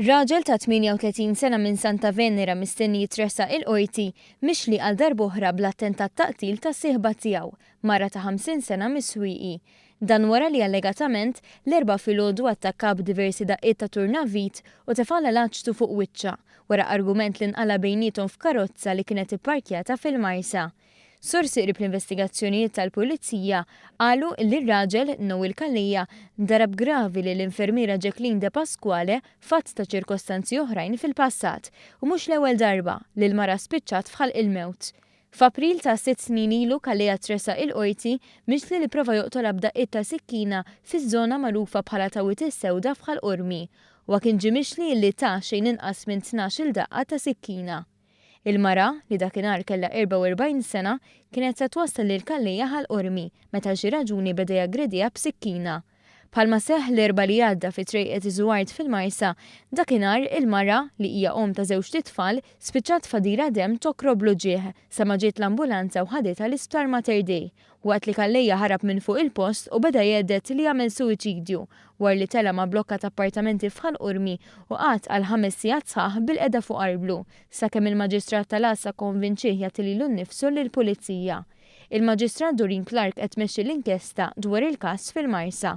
Raġel ta' 38 sena minn Santa Venera mistenni jitressaq il-Qorti mixli għal darb'oħra bl-attentat ta' qtil tas-sieħba tiegħu, mara ta' 50 sena mis-Swieqi. Dan wara li allegatament, l-Erbgħa filgħodu attakkaha b'diversi daqqiet ta' turnavit u tefgħalha l-aċtu fuq wiċċha, wara argument li nqala' bejniethom f'karozza li kienet ipparkjata fil-Marsa. Sorsi qrib l-investigazzjonijiet tal-Pulizija qalu li r-raġel, Noel Calleja, darab gravi lill-infermiera Jacqueline Depasquale f'għadd ta' ċirkostanzi oħrajn fil-passat u mhux l-ewwel darba li l-mara spiċċat f'ħalq il-mewt. F'April ta' sitt snin ilu Calleja tressaq il-Qorti mixli li pprova joqtolha b'daqqiet ta' sikkina fiż-żona magħrufa bħala ta' Wied is-Sewda f'Ħal Qormi. Huwa kien ġie mixli li ta xejn inqas minn 12-il daqqa ta' sikkina. Il-mara, li dakinhar kellha 44 sena, kienet se twassal lil Calleja Ħal Qormi meta għal xi raġuni beda jaggrediha b'sikkina. Bħalma seħħ l-Erbgħa li għadda fi Trejqet Iżuard fil-Marsa, dakinhar il-mara, li hija omm ta' żewġt itfal, spiċċat f'għadira demm tokrob bl-uġigħ sa ma ġiet l-ambulanza u ħaditha l-Isptar Mater Dei, waqt li Calleja ħarab minn fuq il-post u beda jhedded li jagħmel suwiċidju wara li tela' ma' blokka ta' appartamenti f'Ħal Qormi u qagħad għal ħames sigħat sħaħ bilqiegħda fuq arblu, sakemm il-Maġistrat tal-Għassa kkonvinċih jagħti lilu nnifsu lill-Pulizija. Il-Maġistrat Doreen Clarke qed tmexxi l-inkjesta dwar il-każ fil-Marsa.